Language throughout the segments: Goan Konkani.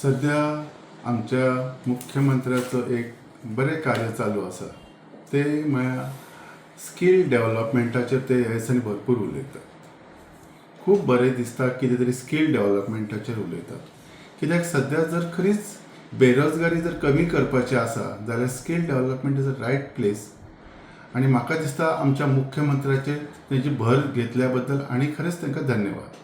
सध्या आमच्या मुख्यमंत्र्याचो एक बरें कार्य चालू आसा, तें म्हळ्यार स्कील डेवलपमेंटाचेर ते ह्या दिसांनी भरपूर उलयतात. खूब बरें दिसता कितें तरी स्कील डेवलपमेंटाचेर उलयतात, कित्याक सद्या जर खरीच बेरोजगारी जर कमी करपाची आसा जाल्यार skill development is a right place. आनी म्हाका दिसता आमच्या मुख्यमंत्र्याचेर तेजी भर घेतल्या बद्दल आनी खरेंच तांकां धन्यवाद.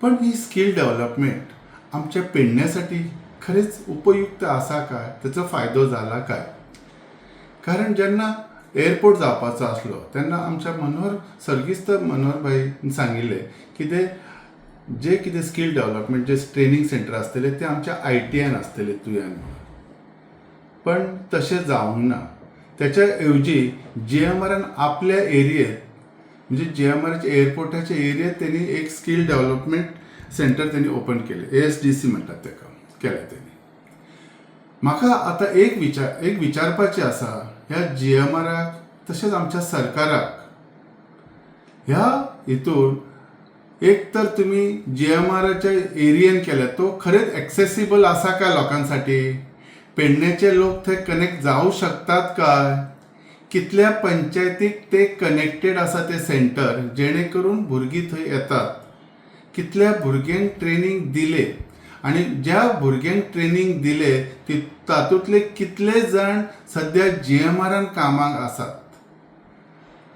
पण ही स्कील डेवलपमेंट आमच्या पेडण्यासाठी खरेंच उपयुक्त आसा काय, तेचो फायदो जाला काय? कारण जेन्ना एअरपोर्ट जावपाचो आसलो तेन्ना आमच्या मनोहर, सर्गेस्त मनोहर भाईन सांगिल्लें की ते जे कितें स्कील डेवलपमेंट जे ट्रेनींग सेंटर आसतले ते आमच्या आयटीआयन आसतले तुयान म्हणून. पण तशें जावंक ना. त्याच्या ऐवजी जीएमआरान आपल्या एरियेत, म्हणजे जीएमआराच्या एअरपोर्टाच्या एरियेत तेणी एक स्कील डेवलपमेंट सेंटर तेणी ओपन केलें, एएसडीसी म्हणटात ताका, केलें तेणी. म्हाका आतां एक विचारपाचें आसा ह्या जीएमआराक तशेंच आमच्या सरकाराक, ह्या हितून एक तर तुमी जीएमआराच्या एरियेन केल्या तो खरेंच एक्सेसिबल आसा काय लोकांसाठी? पेडण्याचे लोक थंय कनेक्ट जावं शकतात काय? कितल्या पंचायतीक ते कनेक्टेड आसा ते सेंटर, जेणे करून भुरगीं थंय येतात? कितल्या भुरग्यांक ट्रेनींग दिले आनी ज्या भुरग्यांक ट्रेनींग दिले ती तातूंतले कितले जाण सद्या जीएमआरान कामाक आसात?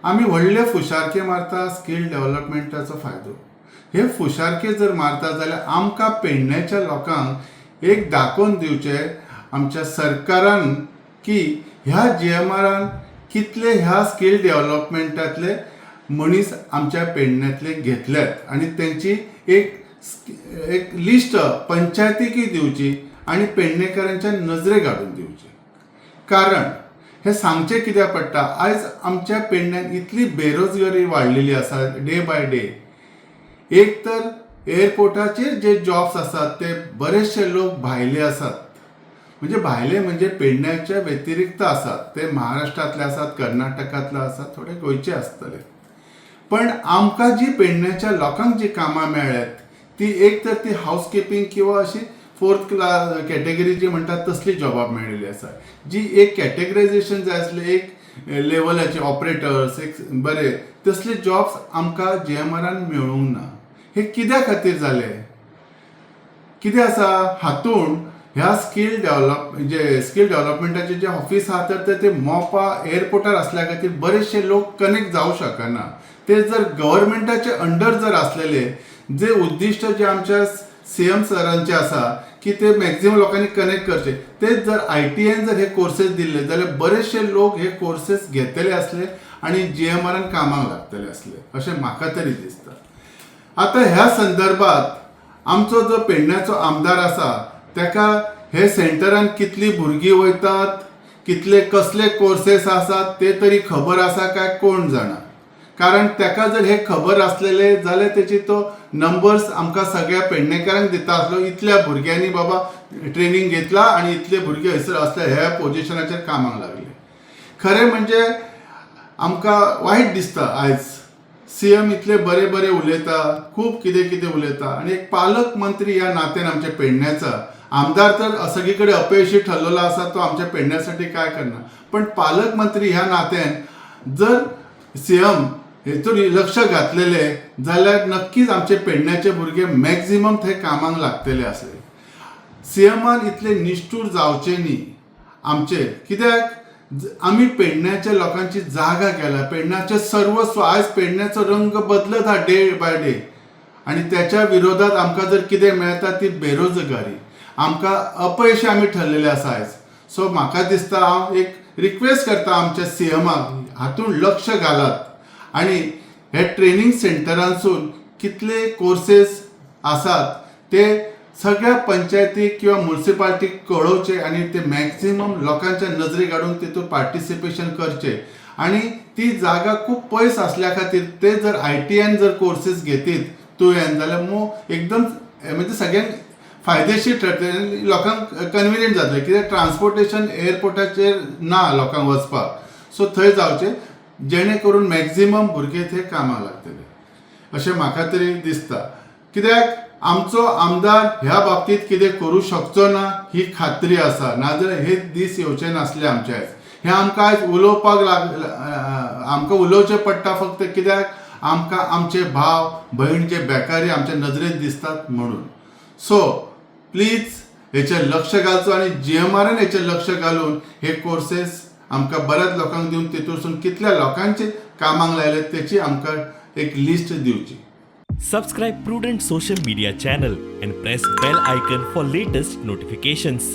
आमी व्हडले फुशारके मारता स्कील डेवलपमेंटाचो फायदो. हे फुशारके जर मारता जाल्यार आमकां पेडण्याच्या लोकांक एक दाखोवन दिवचें आमच्या सरकारान की ह्या जीएमआरान कितले ह्या स्कील डेवलपमेंटांतले मनीस आमच्या पेडण्यांतले घेतल्यात आनी तेंची एक लिस्ट पंचायतीकूय दिवची आनी पेडणेकारांच्या नजरेक हाडून दिवची. कारण हें सांगचें कित्याक पडटा, आयज आमच्या पेडण्यान इतली बेरोजगारी वाडलेली आसा डे बाय डे. एक तर एअरपोर्टाचेर जे जॉब्स आसात ते बरेचशे लोक भायले आसात, म्हणजे भायले म्हणजे पेडण्याच्या व्यतिरिक्त आसात, ते महाराष्ट्रांतले आसात, कर्नाटकांतले आसात, थोडे गोंयचे आसतले. पण आमकां जी पेडण्याच्या लोकांक जी कामां मेळ्ळ्यात ती एक तर ती हावस किपिंग किंवा अशी फोर्थ क्लास कॅटेगरी जी म्हणटात तसली जॉबां मेळिल्ली आसा. जी एक कॅटेगरायझेशन जाय आसलें, एक लेवलाचे ऑपरेटर्स, एक बरे तसले जॉब्स आमकां जीएमआरान मेळूंक ना. हे कित्या खातीर जालें? कितें आसा हातून, ह्या स्कील डेवलप जे स्कील डेवलपमेंटाचे जे ऑफीस आहा तर ते मोपा एअरपोर्टार आसल्या खातीर बरेचशे लोक कनेक्ट जावं शकना. ते जर गव्हर्मेंटाचे अंडर जर आसलेले, जे उद्दिश्ट जे आमच्या सीएम सरांचे आसा की ते मॅक्झिमम लोकांनी कनेक्ट करचे, तेच जर आयटीआयन जर हे कोर्सेस दिल्ले जाल्यार बरेचशे लोक हे कोर्सेस घेतले आसले आनी जीएमआरान कामाक लागतले आसले अशें म्हाका तरी दिसता. आतां ह्या संदर्भात आमचो जो पेडण्याचो आमदार आसा ताका हे सेंटरान कितलीं भुरगीं वयतात, कितले कसले कोर्सेस आसात ते तरी खबर आसा काय कोण जाणा. कारण ताका जर हे खबर आसलेले जाल्यार तेची तो नंबर्स आमकां सगळ्या पेडणेकारांक दिता आसलो, इतल्या भुरग्यांनी बाबा ट्रेनींग घेतला आनी इतले भुरगे हयसर असले ह्या पोजिशनाचेर कामाक लागले. खरें म्हणजे आमकां वायट दिसता, आयज सीएम इतले बरे बरे उलयता, खूब कितें कितें उलयता आनी एक पालक मंत्री ह्या नात्यान आमच्या पेडण्याचा आमदार तर सगळी कडेन अपयशी ठरलेलो आसा, तो आमच्या पेडण्यासाठी काय करना. पण पालकमंत्री ह्या नात्यान जर सीएम हेतून लक्ष घातलेले जाल्यार नक्कीच आमचे पेडण्याचे भुरगे मॅक्झिमम थंय कामाक लागतले आसले. सीएमान इतले निश्ठूर जावचे न्ही आमचे, कित्याक आमी पेडण्याच्या लोकांची जागा केल्या, पेडण्याचे सर्वस्व. आयज पेडण्याचो रंग बदलत आहा डे बाय डे आनी त्याच्या विरोधात आमकां जर कितें मेळटा ती बेरोजगारी. आमकां अपयशी आमी ठरलेले आसा आयज. सो म्हाका दिसता, हांव एक रिक्वेस्ट करता आमच्या सीएमाक, हातून लक्ष घालात आनी हे ट्रेनींग सेंटरांसून कितले कोर्सेस आसात ते सगळ्या पंचायतीक किंवा मुन्सिपाल्टीक कळोवचे आनी ते मॅक्झिमम लोकांच्या नजरेक हाडून तितून पार्टिसिपेशन करचे. आनी ती जागा खूब पयस आसल्या खातीर ते जर आयटीआयन जर कोर्सेस घेतीत तुवें जाल्यार एकदम म्हणजे सगळ्यांक फायदेशीर ठरतले आनी लोकांक कन्विनियंट जातलें, कित्याक ट्रान्सपोर्टेशन एअरपोर्टाचेर ना लोकांक वचपाक. सो थंय जावचें जेणे करून मॅक्झिमम भुरगे थंय कामाक लागतले अशें म्हाका तरी दिसता. कित्याक आमचो आमदार ह्या बाबतींत कितें करूं शकचो ना ही खात्री आसा, नाजाल्यार हे दीस येवचे नासले आमचे आयज. हें आमकां आयज उलोवपाक लाग आमकां उलोवचें पडटा फक्त कित्याक आमकां आमचे भाव भयण जे बेकारी आमच्या नदरेंत दिसतात म्हणून. सो प्लीज हेचेर लक्ष घालचो आनी जीएमआरान हेचेर लक्ष घालून हे कोर्सेस आमकां बऱ्याच लोकांक दिवन तितूरसून कितल्या लोकांचे कामाक लायले तेची आमकां एक लिस्ट दिवची. Subscribe Prudent Social Media channel and press bell icon for latest notifications.